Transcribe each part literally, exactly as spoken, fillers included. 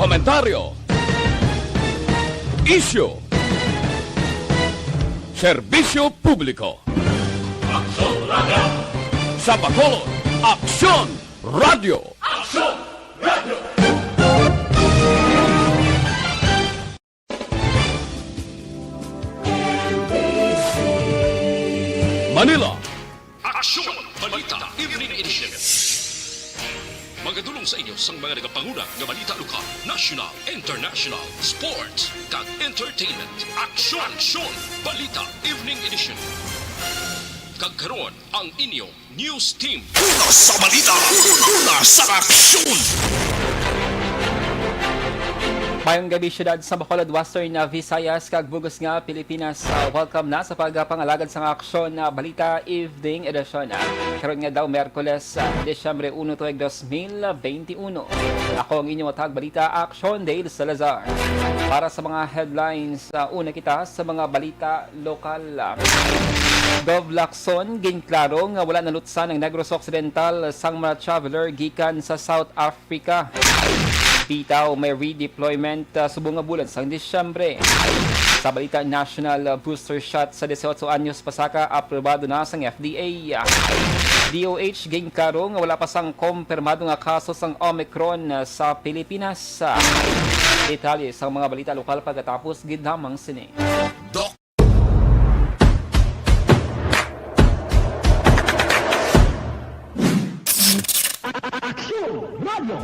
Komentaryo. Isyu. Serbisyo publiko. Aksyon Radio. Sa Bacolod, Aksyon Radio. Aksyon Radio. Manila. Aksyon Balita Evening Edition. Magadulong sa inyo sang mga nagapanguna nga balita lokal, national, international, sports, kag entertainment. Aksyon, Aksyon Balita Evening Edition. Kag karon ang inyo news team. Una sa balita, una sa aksyon. Mayong gabi, siyudad sa Bacolod, Western, uh, Visayas, kag bug-os nga Pilipinas. Uh, welcome na sa pagpangalagad sang Aksyon, uh, Balita Evening Edition. Uh, karon nga daw, Miyerkules, uh, Disyembre uno, tuig dos mil benti uno. Ako ang inyong tagabalita, Aksyon Dale Salazar. Para sa mga headlines, uh, una kita sa mga balita lokal. Gov Lacson, ginklaro nga wala nalutsan ang Negros Occidental sang mga traveler gikan sa South Africa. Bitaw, may redeployment, ah, subong nga bulan sang Disyembre. Sa balita national, ah, booster shot sa dieciocho anyos pasaka aprobado na sang F D A. D O H, ginklaro nga wala pa sang kompirmado nga kaso sang Omicron, ah, sa Pilipinas. Detalye sang mga balita lokal pagkatapos gid lamang sini. Aksyon Radio.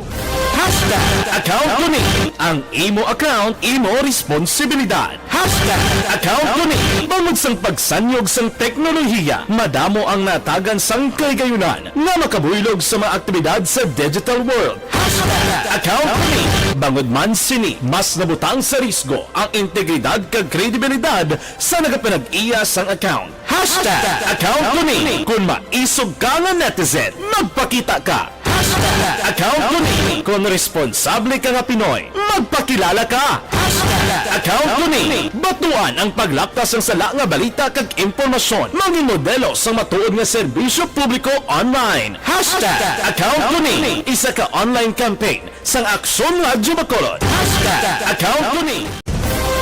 Hashtag account ko ni. Ang imo account, imo responsibilidad. Hashtag account ko ni. Bangod sang pagsanyog sang teknolohiya, madamo ang natagan sang kahigayunan nga makabuylog sa mga aktibidad sa digital world. Hashtag account ko ni. Bangod man sini, mas nabutang sa risgo ang integridad kag kredibilidad sa nagapanag-iya sang account. Hashtag account ko ni. Kon maisog ka nga netizen, magpakita ka. Hashtag account ko ni. Kon responsable ka nga Pinoy, magpakilala ka. Hashtag account ko ni. Batuan ang paglaptas sang sala nga balita kag impormasyon. Mangin modelo sang matuod nga serbisyo publiko online. Hashtag account ko ni. Isa ka online campaign sang Aksyon Radyo Bacolod. Hashtag account ko ni.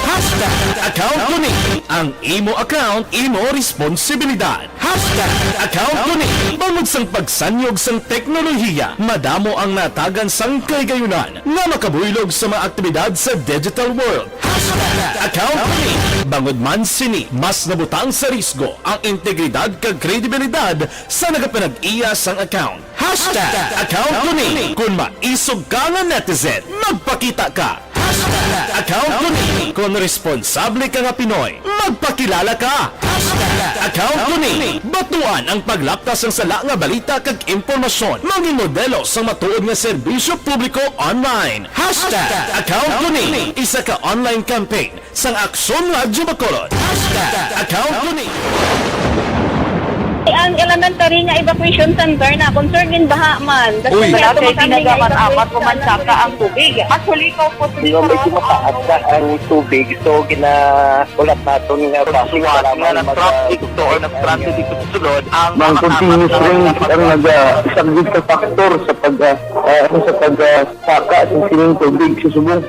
Hashtag account ko ni. Ang imo account, imo responsibilidad. Hashtag account ko ni. Bangod sang pagsanyog sang teknolohiya, madamo ang natagan sang kahigayunan nga makabuylog sa mga aktibidad sa digital world. Hashtag account ko ni. Bangod man sini, mas nabutang sa risgo ang integridad kag kredibilidad sa nagapanag-iya sang account. Hashtag account ko ni. Kon maisog ka nga netizen, magpakita ka. Hashtag account ko ni. Kon responsable ka nga Pinoy, magpakilala ka. Hashtag account ko ni. Batuan ang paglaptas sang sala nga balita kag impormasyon. Mangin modelo sang matuod nga serbisyo publiko online. Hashtag account ko ni. Isa ka online campaign sang Aksyon Radyo Bacolod. Hashtag account ko ni. Ang elementary nga evacuation center na concern in baha man. Uy. Wala kay ginagamat-amat o mansaka ang tubig. Mas huli ko po. Medyo mataas na ang tubig, so ginahulat naton nga traffic, para nga mga nag-traffic to or nag-transit dito sa sulod ang mga continuous rain ang nagasaglit sa factor sa pag, ah, ah, ano, sa pag, ah, saka sa sining tubig sa subong.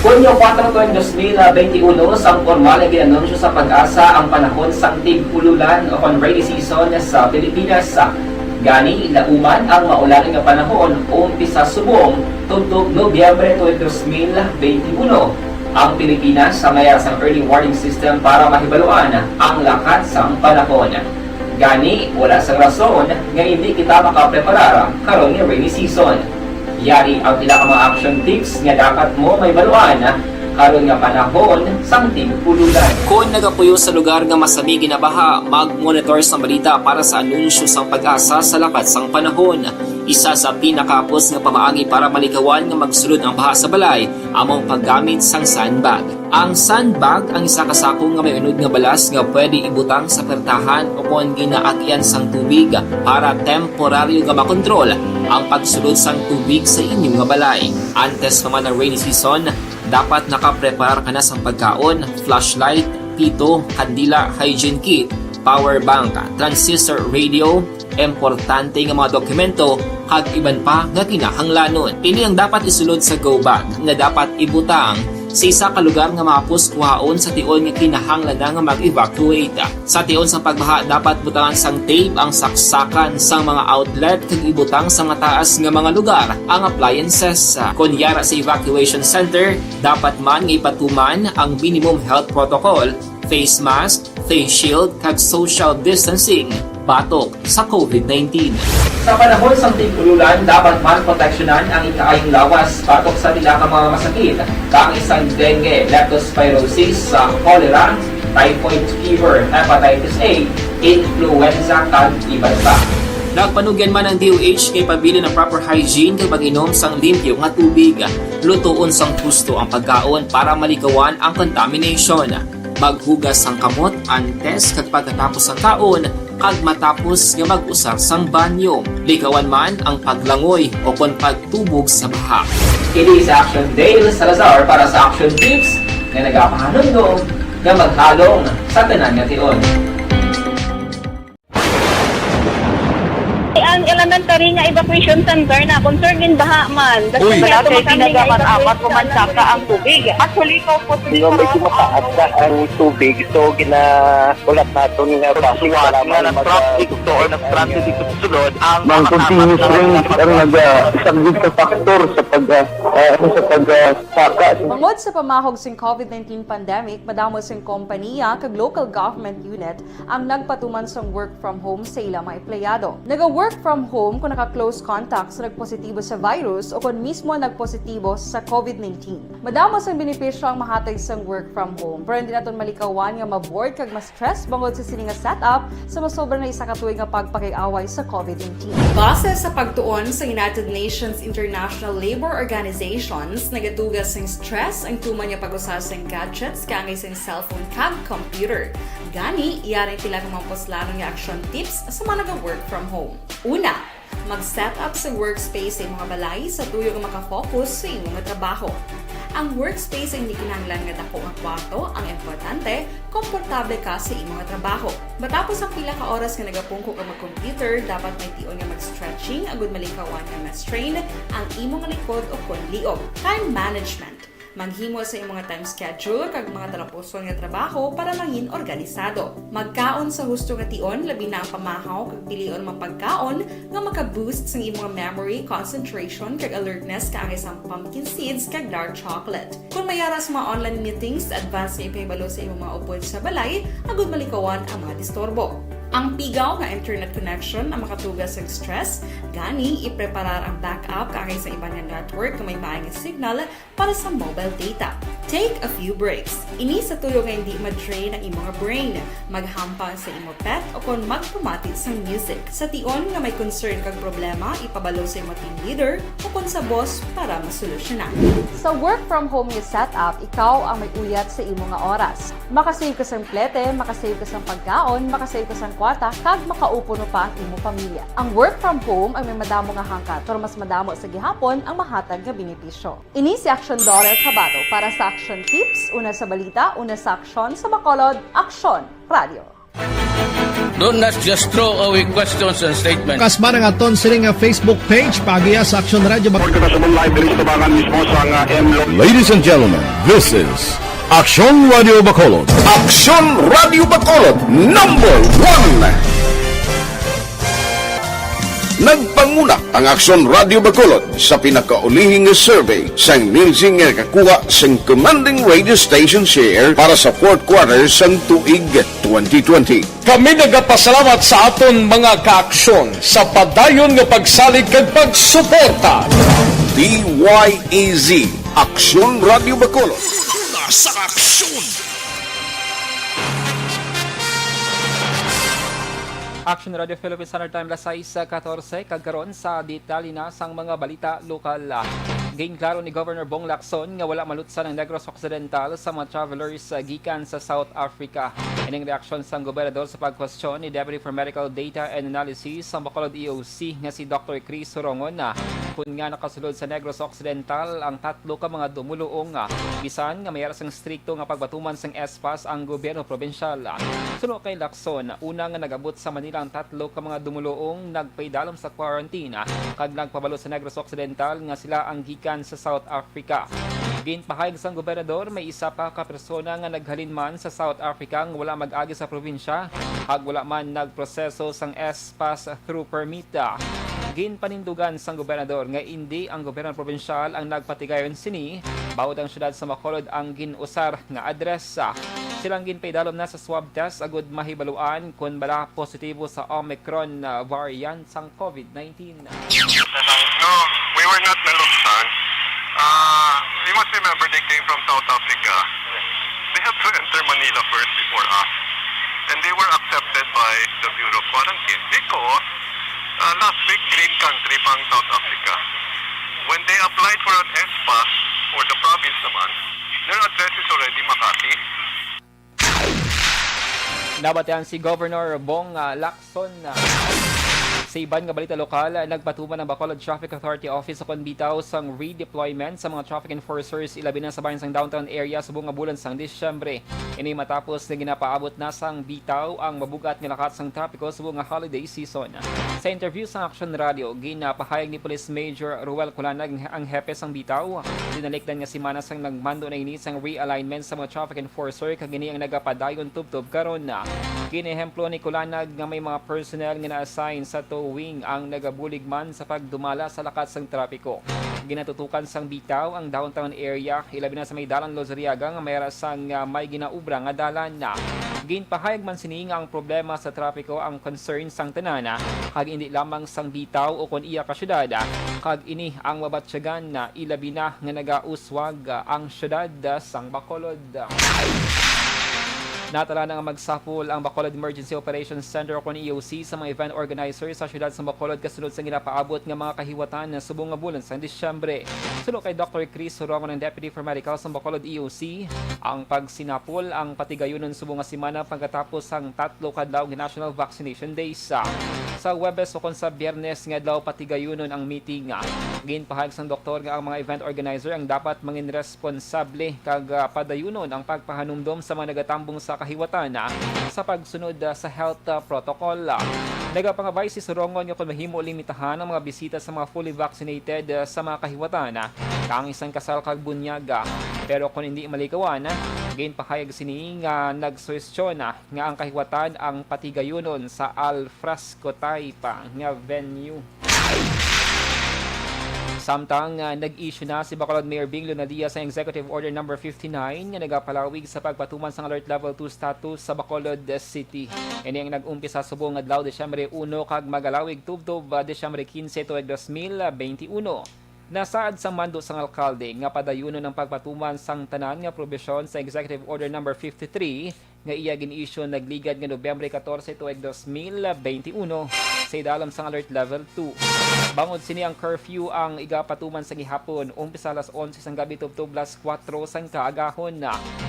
Hunyo kuwatro, dos mil benti uno, sang pormal nga gin-anunsyo sa PAGASA ang panahon sang tig-ululan o kon rainy season sa Pilipinas. Gani, lauman ang maulan nga panahon, umpisa subong tubtob Nobyembre tuig dos mil benti uno. Ang Pilipinas may ara sang early warning system para mahibaluan ang lakat sang panahon. Gani, wala sang rason nga indi kita makapreparar karon nga rainy season. Yari ang pila ka mga action tips nga dapat mo mahibaluan karon nga panahon sang tig-ululan. Kon nagapuyo sa lugar nga masami ginabaha, mag-monitor sang balita para sa anunsyo sang PAGASA sa lakat sang panahon. Isa sa pinakahapos nga pamaagi para malikawan nga magsulod ang baha sa balay amo ang paggamit sang sandbag. Ang sandbag ang isa ka sako nga may unod nga balas nga pwede ibutang sa pertahan o kon ginaagyan sang tubig para temporaryo nga makontrol ang pagsulod sang tubig sa inyo nga balay. Antes pa man ang rainy season, dapat nakapreparar ka na sang pagkaon, flashlight, pito, kandila, hygiene kit, power bank, transistor radio, importante nga mga dokumento, kag iban pa nga kinahanglanon. Ini ang dapat isulod sa go bag nga dapat ibutang sa isa ka lugar nga mahapos kuhaon sa tion nga kinahanglan na nga mag-evacuate. Sa tion sa pagbaha, dapat butangan sang tape ang saksakan sang mga outlet kag ibutang sa mataas nga mga lugar ang appliances. Kon yara sa evacuation center, dapat man nga ipatuman ang minimum health protocol, face mask, face shield, kag social distancing batok sa covid nineteen. Sa panahon sang tig-ululan, dapat man proteksyonan ang ikaayong lawas batok sa pila ka mga masakit, kaangay sang dengue, leptospirosis, sa cholera, typhoid fever, hepatitis A, influenza, kag iban pa. Nagpanugyan man ang D O H nga ipabilin ang proper hygiene kag pag-inom sang limpyo nga tubig. Lutoon sang husto ang pagkaon para malikawan ang contamination. Maghugas sang kamot antes kag pagkatapos sang kaon, kag matapos nga mag-usar sang banyo. Likawan man ang paglangoy o kon pagtubog sa baha. Kini si Action Dale Salazar para sa Action Tips nga nagapahanumdom nga maghalong sa tanan nga tion. Ang elementary nga evacuation center na concerned din baha man. Uy. Wala kay tinaga man apat ko man saka ang tubig. Actually, ko po Nga may kumataas na ang tubig, so ginahulat naton nga basi Suwat nga na-trap dito or na-stranded dito sa sulod ang Mang mga tapat continuous na rain ang nagpag- nagasaglit sa factor sa pag, ah, ah, ano, sa pag, ah, saka. Bangod sa pamahog sing covid nineteen pandemic, madamo sing kompanya kag local government unit ang nagpatuman sang work from home sa ila mga empleyado. Naga-work from home kung naka-close contact sa nagpositibo sa virus o kung mismo nagpositibo sa covid nineteen. Madamo sang benepisyo ang mahatag sang work from home, pero hindi naton malikawan nga ma-bored kag ma-stress bangod sa sini nga setup sa masobra na isa ka tuig nga pagpakiaway sa covid nineteen. Base sa pagtuon sa United Nations International Labour Organizations, nagatuga sing stress ang tuman nga pag-usa sang gadgets kaangay sang cellphone kag computer. Gani, yari ang pila ka mga puslanon nga action tips sa mga naga-work from home. Una, mag-set up sa workspace sa imong balay sa tuyo nga makafocus sa imong trabaho. Ang workspace ang hindi kinahanglan nga dako nga kwarto, ang importante, komportable ka sa imong trabaho. Matapos ang pila ka oras nga nagapungko ka mag-computer, dapat may tion nga mag-stretching agud malikawan nga ma-strain ang imong likod o kon liog. Time management. Maghimo sa imong time schedule kag mga talapuson nga trabaho para mangin organisado. Magkaon sa husto nga tion, labi na ang pamahaw kag pilion mga pagkaon nga maka-boost sang imong memory, concentration, kag alertness, kaangay sang pumpkin seeds kag dark chocolate. Kung may ara sa mga online meetings, advance nga ipahibalo sa imong mga upod sa balay agud malikawan ang mga disturbo. Ang pigaw nga internet connection ang makatuga sang stress, gani ipreparar ang backup kaangay sa iban nga network nga may maay nga signal para sa mobile data. Take a few breaks. Ini sa tuyo nga hindi ma-drain ang imong brain. Maghampang sa imo pet o kon magpamati sang music. Sa tion nga may concern kag problema, ipabalo sa imo team leader o kon sa boss para masolusyonan. Sa work from home nga setup, ikaw ang may uyat sa imo nga oras. Makasave ka sang plete, makasave ka sang pagkaon, makasave ka sang kwarta, kag makaupod pa ang imo pamilya. Ang work from home ang may madamo nga hangkat, pero mas madamo sa gihapon ang mahatag nga benepisyo. Ini si Action Dorer Cabato para sa Action Tips, una sa balita, una sa aksyon, sa Bacolod, Aksyon Radio. Do not just throw away questions and statements. Kasba na nga ton sini nga Facebook page, paagiha sa Action Radio Bac- Report ka sa Moon Live diri sa tubangan mismo sa nga M Lo- Ladies and gentlemen, this is Action Radio Bacolod. Action Radio Bacolod, number one. Nagpanguna ang Aksyon Radio Bacolod sa pinakaulihi nga survey sang Nielsen nga nakakuha sang commanding radio station share para sa fourth quarter sang tuig twenty twenty. Kami nagapasalamat sa aton mga kaaksyon sa padayon nga pagsalig kag pagsuporta. D Y E Z, Aksyon Radio Bacolod. Una sa aksyon. Action Radio Philippines Standard Time, las sais katorse, kag karon sa detalye na sang mga balita lokal. Ginklaro ni Governor Bong Lacson nga wala malutsan ang Negros Occidental sa mga travelers gikan sa South Africa. Ining reaksyon sang gobernador sa pagkwestiyon ni Deputy for Medical Data and Analysis sang Bacolod E O C nga si Doctor Chris Hurongon. Kun nga nakasulod sa Negros Occidental ang tatlo ka mga dumuluong, ah, bisan nga may ara sang strikto nga pagpatuman sang S PAS ang gobyerno probinsyal. Suno kay Lacson, una nga nag-abot sa Manila ang tatlo ka mga dumuluong, nagpaidalom sa quarantine, ah, kag nagpabalo sa Negros Occidental nga sila ang gikan sa South Africa. Ginpahayag sang gobernador, may isa pa ka persona nga naghalin man sa South Africa nga wala mag-agi sa probinsya, kag wala man nagproseso sang S PAS through permit. Ginpanindugan sang gobernador nga indi ang gobyerno probinsyal ang nagpatigayon sini, bawod ang siyudad sa Bacolod ang gin-usar nga address. Silang ginpaidalom na sa swab test agud mahibaluan kon bala positibo sa Omicron, ah, variant sang COVID nineteen. No, we were not naluksan. Uh, you must remember they came from South Africa. They have to enter Manila first before us. And they were accepted by the Bureau of Quarantine because uh, last week, green country pa ang South Africa. When they applied for an S PAS for the province naman, their address is already Makati. Nabatian si Governor Bong, ah, Lacson. Sa iban nga balita lokal, nagpatuman ang Bacolod Traffic Authority Office sa kon bitaw sang redeployment sa mga traffic enforcers, ilabi na sa bahin sang downtown area subong nga bulan sang Disyembre. Ini matapos nga ginapaabot na sang bitaw ang mabugat nga lakat sang trapiko subong nga holiday season. Sa interview sa Action Radio, ginapahayag ni Police Major Ruel Culanag ang hepe sang bitaw. Dinalikdan nga semana sang nagmando na ini sang realignment sa mga traffic enforcer, kag ini ang nagapadayon tubtob karon. Ginehemplo ni Culanag nga may mga personnel nga na-assign sa towing ang nagabulig man sa pagdumala sa lakat sang trapiko. Ginatutukan sang bitaw ang downtown area, ilabi na sa may Dalan Lozuriaga nga may ra sang, ah, may ginaubra nga dalan. Ginpahayag man sini nga ang problema sa trapiko ang concern sang tanan, ah, kag indi lamang sang bitaw o kon iya ka syudad, ah, kag ini ang mabatyagan na ilabi na nga nagauswag, ah, ang syudad, ah, sang Bacolod. Natala na nga magsapol ang Bacolod Emergency Operations Center o kon E O C sa mga event organizer sa siyudad sa Bacolod kasunod sa ginapaabot nga mga kahiwatan subong nga bulan sang Disyembre. Suno kay Doktor Chris Hurongon, ang Deputy for Medical sa Bacolod E O C, ang pagsinapol ang patigayunon subong nga semana pagkatapos sang tatlo ka adlaw nga National Vaccination Days. Sa Huwebes o kon sa Biyernes nga adlaw, patigayunon ang meeting. Ginpahayag sang doktor nga ang mga event organizer ang dapat mangin responsable kag, ah, padayunon ang pagpahanumdom sa mga nagatambong sa kahiwatan, ah, sa pagsunod, ah, sa health, ah, protocol. Nagapangabay si Surongon nga kon mahimo, limitahan ang mga bisita sa mga fully vaccinated, ah, sa mga kahiwatan, ah, kang isang kasal kag bunyag, ah. Pero kon hindi malikawan, ah, ginpahayag sini nga nagsuhestyon, ah, nga ang kahiwatan ang patigayunon sa al fresco type, ah, nga venue. Samtang, ah, nag-issue na si Bacolod Mayor Bing Luna Diaz sa Executive Order Number fifty-nine nga nagapalawig sa pagpatuman sang Alert Level two status sa Bacolod City. Ini ang nag-umpisa subong adlaw, Disyembre uno, kag magalawig tubtob, ah, Disyembre quince tuig dos mil benti uno. Nasaad sang mando sang alkalde nga padayunon ang pagpatuman sang tanan nga probisyon sa Executive Order Number fifty-three nga iya gin-issue nagligad nga Nobyembre catorce tuig dos mil benti uno sa idalom sang Alert Level two. Bangod sini, ang curfew ang igapatuman sa gihapon, umpisa alas onse sang gabi tubtob alas kuwatro sang kaagahon.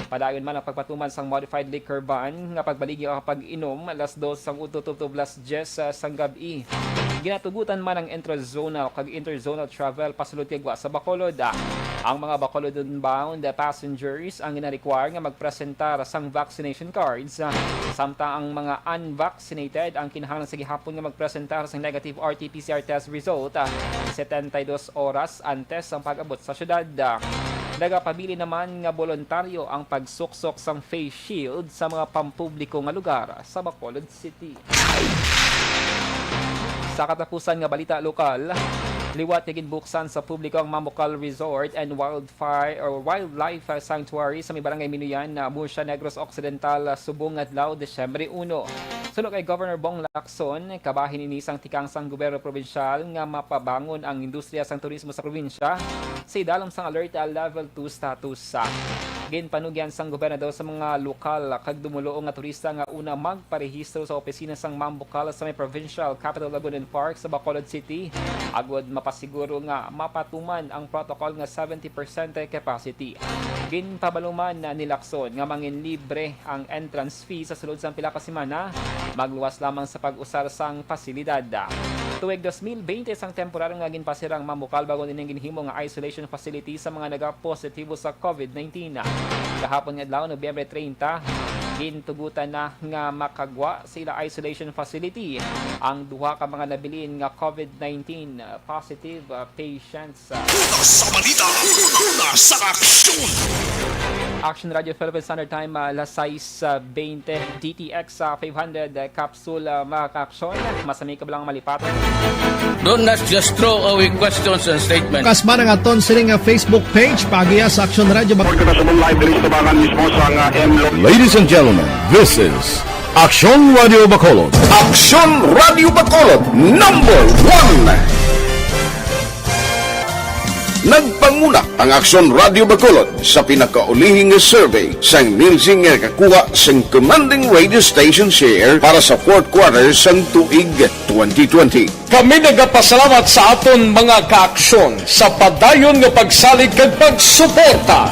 Padayon man ang pagpatuman sang modified liquor ban nga pagbaligi ang pag-inom alas dos sang udto tubtob alas diyes sang gab-i. Ginatugutan man ang intra-zonal kag interzonal travel pasulod kag wa sa Bacolod. Ang mga Bacolodon bound passengers ang gina-require nga magpresentar sang vaccination cards, samtang ang mga unvaccinated ang kinahanglan sa gihapon nga magpresentar sang negative R T P C R test result, ah, setenta y dos oras antes sang pag-abot sa syudad. Nagapabilin naman nga boluntaryo ang pagsuksok sang face shield sa mga pampubliko nga lugar sa Bacolod City. Sa katapusan nga balita lokal, liwat nga ginbuksan sa publiko ang Mambucal Resort and Wildfire or Wildlife Sanctuary sa may Barangay Minuyan, ah, Murcia, Negros Occidental, ah, subong adlaw, Disyembre uno. Suno kay Governor Bong Lacson, kabahin ini sang tikang sang gobyerno probinsyal nga mapabangon ang industriya sang turismo sa probinsya sa idalom sang Alert Level two status. Ginpanugyan sang gobernador sa mga lokal kag dumuluong nga turista nga una magparehistro sa opisina sang Mambucal sa may Provincial Capitol Lagunan Park sa Bacolod City, agud mapasiguro nga mapatuman ang protocol nga seventy percent capacity. Ginpabaluman ni Lacson nga manginlibre ang entrance fee sa sulod sang pila ka semana, magluwas lamang sa pag-usar sang pasilidad. tuig dos mil bente sang temporaryo nga ginpasirang Mamucal, bag-o nining ginhimo nga isolation facility sa mga nagapositibo sa covid nineteen. Kahapon nga adlaw, Nobyembre treinta, gintugutan na nga makagwa sa ila isolation facility ang duha ka mga nabilin nga covid nineteen positive, ah, patients. Sa balita, una sa aksyon. Action Radio Philippine Standard Time, ah, alas sais, ah, bente, D T X, ah, five hundred, ah, capsule, ah, mga kaaksyon. Masami ka ba lang malipatan? Do not just throw away questions and statements. Kasma ang aton sini nga Facebook page, pagiya sa Action Radio. Pagkakasabong live diri sa tabangan mismo sa nga M Lo- Ladies and gentlemen, this is Aksyon Radio Bacolod. Aksyon Radio Bacolod, number one. Nagpanguna ang Aksyon Radio Bacolod sa pinakaulihing nga survey sang Nielsen nga nakakuha sang commanding radio station share para sa fourth quarter sang tuig twenty twenty. Kami nagapasalamat sa aton mga kaaksyon sa padayon nga pagsalig kag pagsuporta.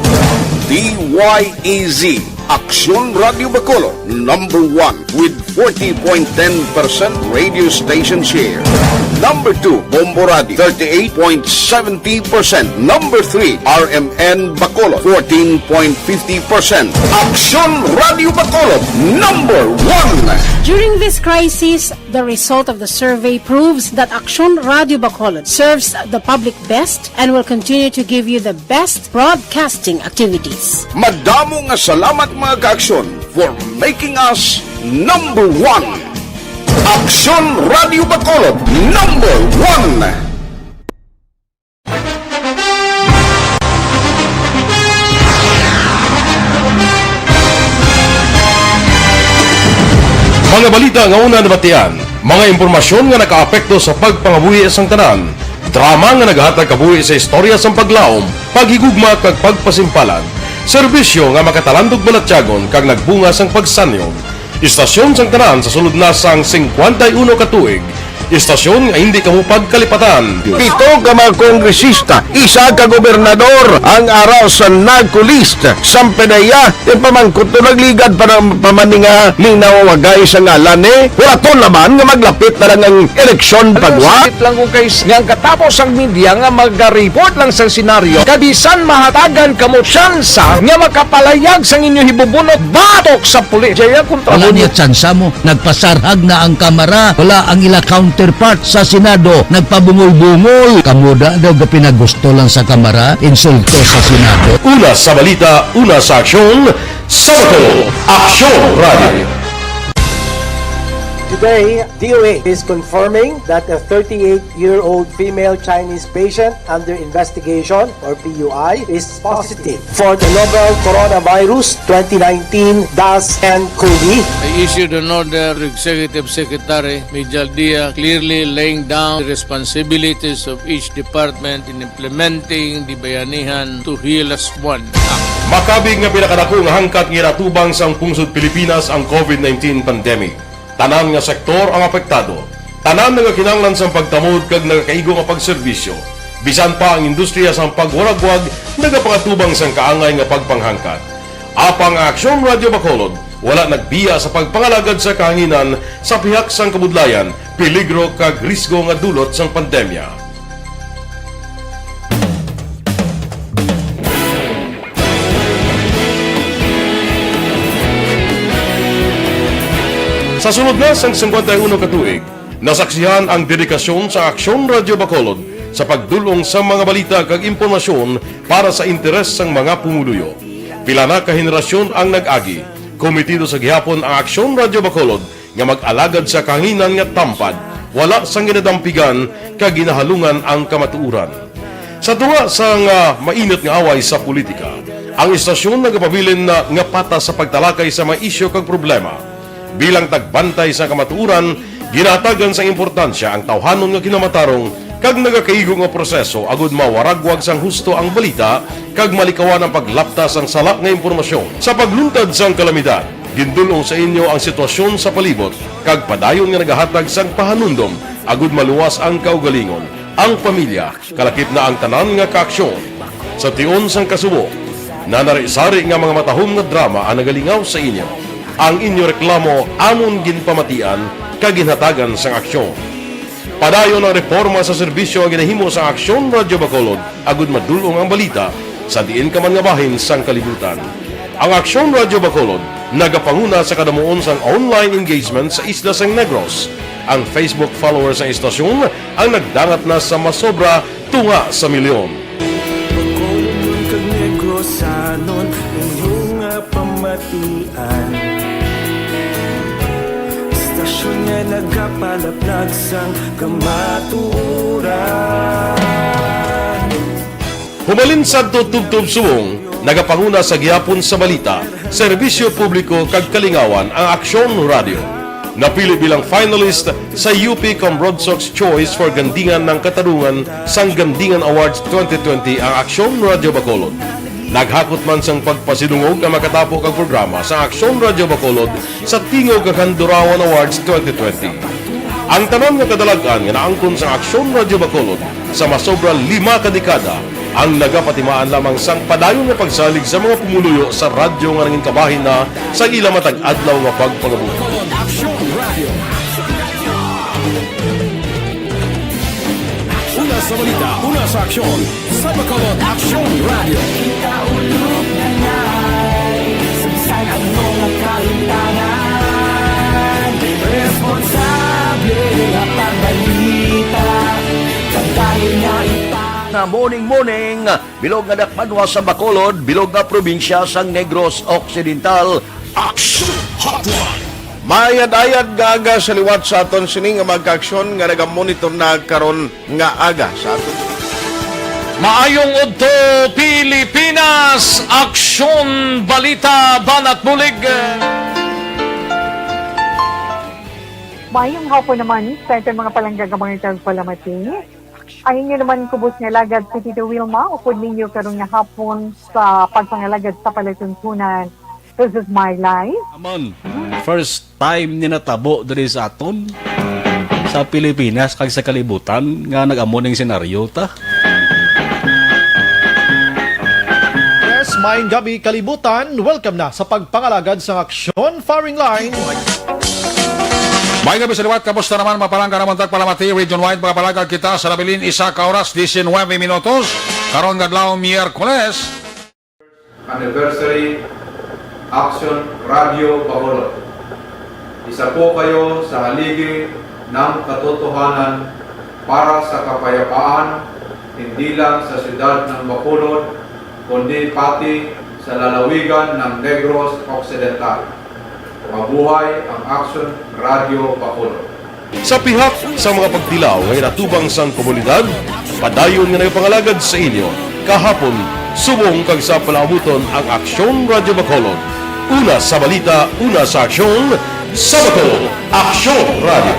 D Y E Z, Aksyon Radio Bacolod, number one with forty point ten percent radio station share. Number two, Bombo Radio, thirty-eight point seventy percent. Number three, R M N Bacolod, fourteen point fifty percent. Aksyon Radio Bacolod, number one. During this crisis, the result of the survey proves that Aksyon Radio Bacolod serves the public best and will continue to give you the best broadcasting activities. Madamo nga salamat, mga kaaksyon, for making us number one. Aksyon Radio Bacolod, number one. Mga balita nga una nabatian, mga impormasyon nga nakaapekto sa pagpangabuhi sang tanan, drama nga nagahatag kabuhi sa istorya sang paglaom, paghigugma kag pagpasimpalan, serbisyo nga makatalandog balatyagon kag nagbunga sang pagsanyog. Istasyon sang tanan sa sulod na sang singkwenta y uno ka tuig. Istasyon nga hindi kamo pagkalipatan. Pito ka mga kongresista, isa ka gobernador ang ara sa NAGCO list. Sampe na iya, ti pamangkot to nagligad pa ng pamaninga ning nawawagay sa ngalan ni. Wala to naman nga maglapit na lang ang eleksyon pagwa. Sakit lang kung kay nga ang katapos ang media nga maga-report lang sa senaryo. Kabisan mahatagan kamo tsansa nga makapalayag sang inyo hibubunot batok sa pulis. Jaya kontra Wala mo niya niya. Tsansa mo. Nagpasarhag na ang Kamara. Wala ang ila counterpart sa Senado. Nagpabungol-bungol. Kamo da daw gapinagusto lang sa Kamara. Insulto sa Senado. Una sa balita, una sa aksyon, sa Bacolod, Aksyon Radio. Today, D O A is confirming that a thirty-eight-year-old female Chinese patient under investigation, or P U I, is positive for the novel coronavirus twenty nineteen dash nine COVID. I issued an order to Executive Secretary Mijal Dia, clearly laying down the responsibilities of each department in implementing the Bayanihan to Heal As One Act. Makabig nga pinakadako nga hangkat nga ginatubang sang pungsod Pilipinas ang COVID nineteen pandemic. Tanan nga sektor ang apektado. Tanan nga kinahanglan sang pagtamod kag nagakaigo nga pagserbisyo. Bisan pa ang industriya sang pagwaragwag nagapangatubang sang kaangay nga pagpanghangkat. Apang ang Aksyon Radio Bacolod wala nagbiya sa pagpangalagad sa kahanginan sa pihak sang kabudlayan, peligro kag risgo nga dulot sang pandemya. Sa sulod na sang singkwenta y uno ka tuig, nasaksihan ang dedikasyon sa Aksyon Radio Bacolod sa pagdul-ong sa mga balita kag impormasyon para sa interes sang mga pumuluyo. Pila na ka henerasyon ang nag-agi, kometido sa gihapon ang Aksyon Radio Bacolod nga mag-alagad sa kahanginan nga tampad, wala sang ginadampigan kag ginahalungan ang kamatuoran. Sa tunga sang, ah, mainit nga away sa politika, ang istasyon nagapabilin na nga patas sa pagtalakay sa mga isyu kag problema. Bilang tagbantay sa kamatuoran, ginahatagan sang importansya ang tawhanon nga kinamatarong kag nagakaigo nga proseso agud mawaragwag sang husto ang balita kag malikawan ang paglapta sang sala nga impormasyon. Sa pagluntad sang kalamidad, gindul-ong sa inyo ang sitwasyon sa palibot kag padayon nga nagahatag sang pahanumdom agud maluwas ang kaugalingon, ang pamilya, kalakip na ang tanan nga kaaksyon. Sa tion sang kasubo, nanari-sari nga mga matahom nga drama ang nagalingaw sa inyo. Ang inyo reklamo amon ginpamatian kag ginhatagan sang aksyon. Padayon ang reporma sa serbisyo nga ginahimo sa Aksyon Radyo Bacolod, agud madul-ong ang balita sa diin ka man nga bahin sang kalibutan. Ang Aksyon Radyo Bacolod nagapanguna sa kadamuon sang online engagement sa isla sang Negros. Ang Facebook followers sang istasyon ang nagdangat na sa masobra tunga sa milyon. Bacolod kag Negrosanon, inyo nga pamatian. Istasyon nga nagapalaplag sang kamatuoran. Humalin sadto tubtob subong, nagapanguna sa gihapon sa balita, serbisyo publiko kag kalingawan ang Aksyon Radyo. Napili bilang finalist sa U P Cambrodsoc's Choice for Gandingan ng Katarungan sang Gandingan Awards twenty twenty ang Aksyon Radyo Bacolod. Naghakot man sang pagpasidungog ang makatapo kag programa sa Aksyon Radyo Bacolod sa Tingog kag Handurawan Awards twenty twenty. Ang tanan nga kadalag-an nga naangkon sang Aksyon Radyo Bacolod sa masobra lima ka dekada ang nagapatimaan lamang sang padayon nga pagsalig sa mga pumuluyo sa radyo nga nangin kabahin na sa ila matag adlaw nga pagpangabuhi. Una sa balita, una sa aksyon, sa Bacolod Aksyon Radio. Kita ulog na ngay, sagsag ang mga kalimtangan. Responsable nga pagbalita, kag dayon nga ipang- Nga morning, morning, bilog nga dakpanwa sa Bacolod, bilog nga probinsya sang Negros Occidental. Aksyon Hotline. Mayad-ayad nga aga sa liwat sa aton sini nga mga kaaksyon nga nagamonitor na karon nga aga sa aton. Maayong udto, Pilipinas! Aksyon, balita, banat bulig. Maayong hapon naman sa aton mga palangga nga mga tagpalamati. Ang inyo naman kubos nga alagad si Tito Wilma, upod ninyo karon nga hapon sa pagpangalagad sa palatuntunan. This is my life. Amon, first time ni natabo diri sa aton, sa Pilipinas kag sa kalibutan nga nag-amo ning senaryo ta. Yes, maayong gabi, kalibutan. Welcome na sa pagpangalagad sang Aksyon Firing Line. Maayong gabi sa liwat. Kamusta naman, mapalangga naman tagpalamati, region-wide, mga palangga kita sa nabilin, isa ka oras, diecinuebe minutos. Karon nga adlaw, Miyerkules. Anniversary Aksyon Radyo Bacolod. Isa po kayo sa haligi ng katotohanan para sa kapayapaan, hindi lang sa siyudad ng Bacolod, kundi pati sa lalawigan ng Negros Occidental. Mabuhay ang Aksyon Radyo Bacolod! Sa pihak sa mga pagtilaw nga ginatubang sang komunidad, padayon nga nagapangalagad sa inyo kahapon, subong kag sa palaabuton ang Aksyon Radyo Bacolod. Una sa balita, una sa aksyon, sa Bacolod, Aksyon Radyo.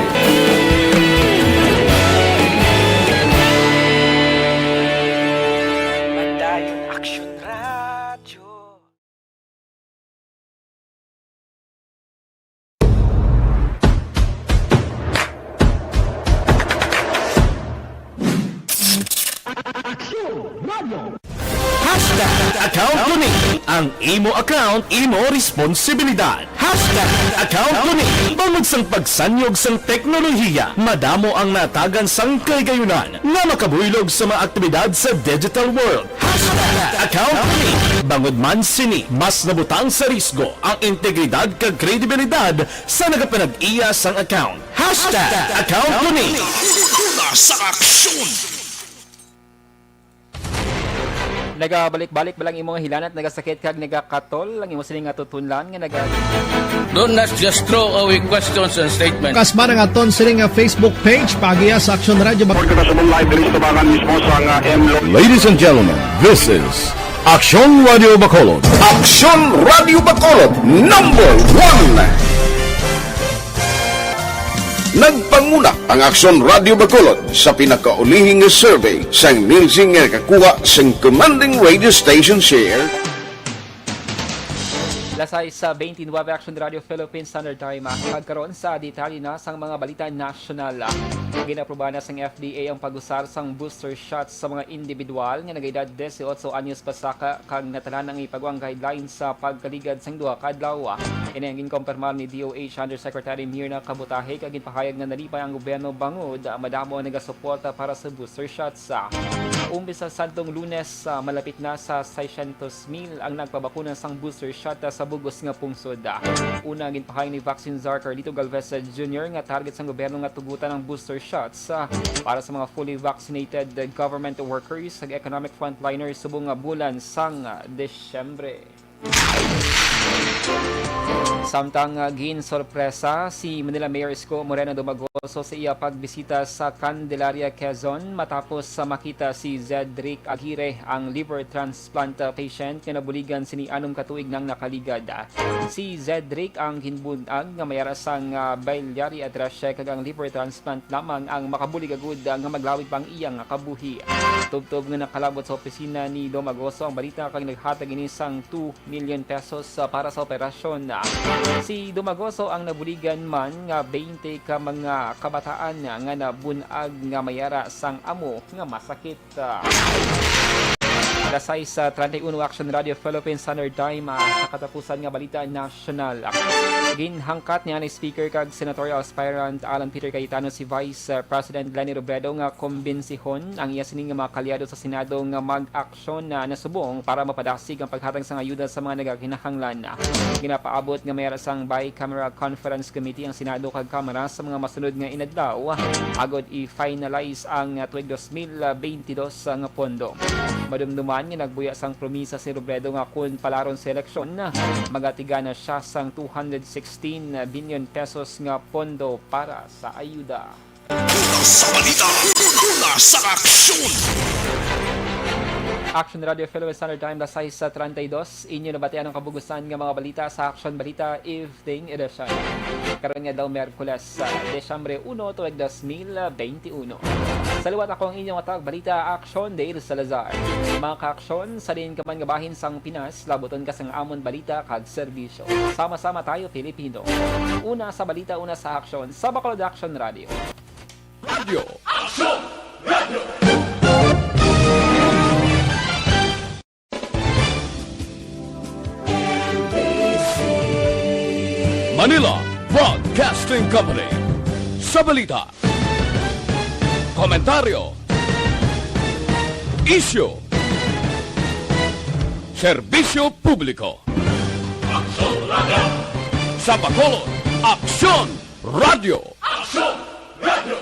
Padayon Aksyon Radyo. Hashtag account ko ni. Ang imo account, imo responsibilidad. Hashtag account ko ni. Bangod sang pagsanyog sang teknolohiya, madamo ang natagan sang kahigayonan nga makabuylog sa mga aktibidad sa digital world. Hashtag account ko ni. Bangod man sini, mas nabutang sa risgo ang integridad kag kredibilidad sa nagapanag-iya sang account. Hashtag account ko ni. Una sa aksyon. Nagabalik-balik ba lang imo nga hilanat, nagasakit kag nagakatol ang imo sining nga tutunlan nga naga- Don't not just throw away questions and statements. Kasma ang aton sining nga Facebook page, paagiha sa Aksyon Radyo Bac- Report kita subong live diri sa tubangan mismo sa nga M Lo- Ladies and gentlemen, this is Aksyon Radio Bacolod. Aksyon Radio Bacolod, number one. Nagpanguna ang Aksyon Radio Bacolod sa pinakaulihing nga survey sang Nielsen nga nakakuha sang commanding radio station share. Alas sais sa twenty-nine, Action Radio Philippines Standard Time. Ah, kag karon sa detalye na sang mga balita nasyonal. Ah, ginaprobahan na sang F D A ang pag-usar sang booster shots sa mga individual nga nag-edad dieciocho anyos pasaka kag natanan ang ipagawa nga guidelines sa pagkaligad sang duha ka adlaw. Ah, ini ang ginkompirmar ni D O H Undersecretary Mirna Kabutahe kag ginpahayag nga nalipay ang gobyerno bangod, ah, madamo ang nagasuporta para sa booster shots. Ah, umpisa sadtong Lunes, ah, malapit na sa seiscientos mil ang nagpabakuna sang booster shot sa bug-os nga pungsod. Una, ginpahayag ni Vaccine Czar Carlito Galvez Junior nga target sang gobyerno nga tugutan ang booster shots, ah, para sa mga fully vaccinated government workers kag economic frontliners subong nga bulan sang Disyembre. Samtang, ah, ginsorpresa si Manila Mayor Isko Moreno Dumagoso sa iya pagbisita sa Candelaria, Quezon, matapos sa makita si Zedric Aguirre, ang liver transplant, ah, patient nga nabuligan sini anom ka tuig nang nakaligad. Si Zedric ang ginbun-ag nga may ara sang, ah, biliary atresia kag ang liver transplant lamang ang makabulig agud, ah, nga maglawig pa ang iyang kabuhi. Tubtob nga nakalabot sa opisina ni Dumagoso ang balita kag naghatag ini sang two million pesos, ah, para sa operasyon. Si Dumagoso ang nabuligan man nga twenty ka mga kabataan nga nabun-ag nga may ara sang amo nga masakit. Alas sais sa treinta y uno, Action Radio Philippines Standard Time. Ah, sa katapusan nga balita nasyonal, ginhangkat ni anay Speaker kag senatorial aspirant Alan Peter Cayetano si Vice, ah, President Leni Robredo nga kombinsihon ang iya sini nga mga kaalyado sa Senado nga mag-aksyon na nasubong para mapadasig ang paghatag sang ayuda sa mga nagakinahanglan. Ginapaabot nga may ara sang bicameral conference committee ang Senado kag Kamara sa mga masunod nga inadlaw agod i-finalize ang tuig dos mil twenty-dos nga pondo. Madumduman nga nagbuya sang promisa si Robredo nga kun palaron sa eleksyon, magatigana siya sang two hundred sixteen billion pesos nga pondo para sa ayuda. Una sa balita, una sa aksyon. Action Radio Philippine Standard Time, alas sais sa treinta y dos. Inyo nabatian ang kabugusan nga mga balita sa Action Balita Evening Edition. Karon nga daw Miyerkules, sa Disyembre uno, tuig dos mil twenty-uno. Sa liwat, ako ang inyong tagapagbalita, Action Dale Salazar. Mga ka-aksyon, sa diin ka man nga bahin sang Pinas, labuton ka sang amon balita kag serbisyo. Sama-sama tayo, Pilipino. Una sa balita, una sa aksyon, sa Bacolod Action Radio. Radyo. Action Radio. Manila Broadcasting Company. Sa balita, komentaryo, isyu, serbisyo publiko. Aksyon Radio. Sa Bacolod, Aksyon Radio. Aksyon Radio.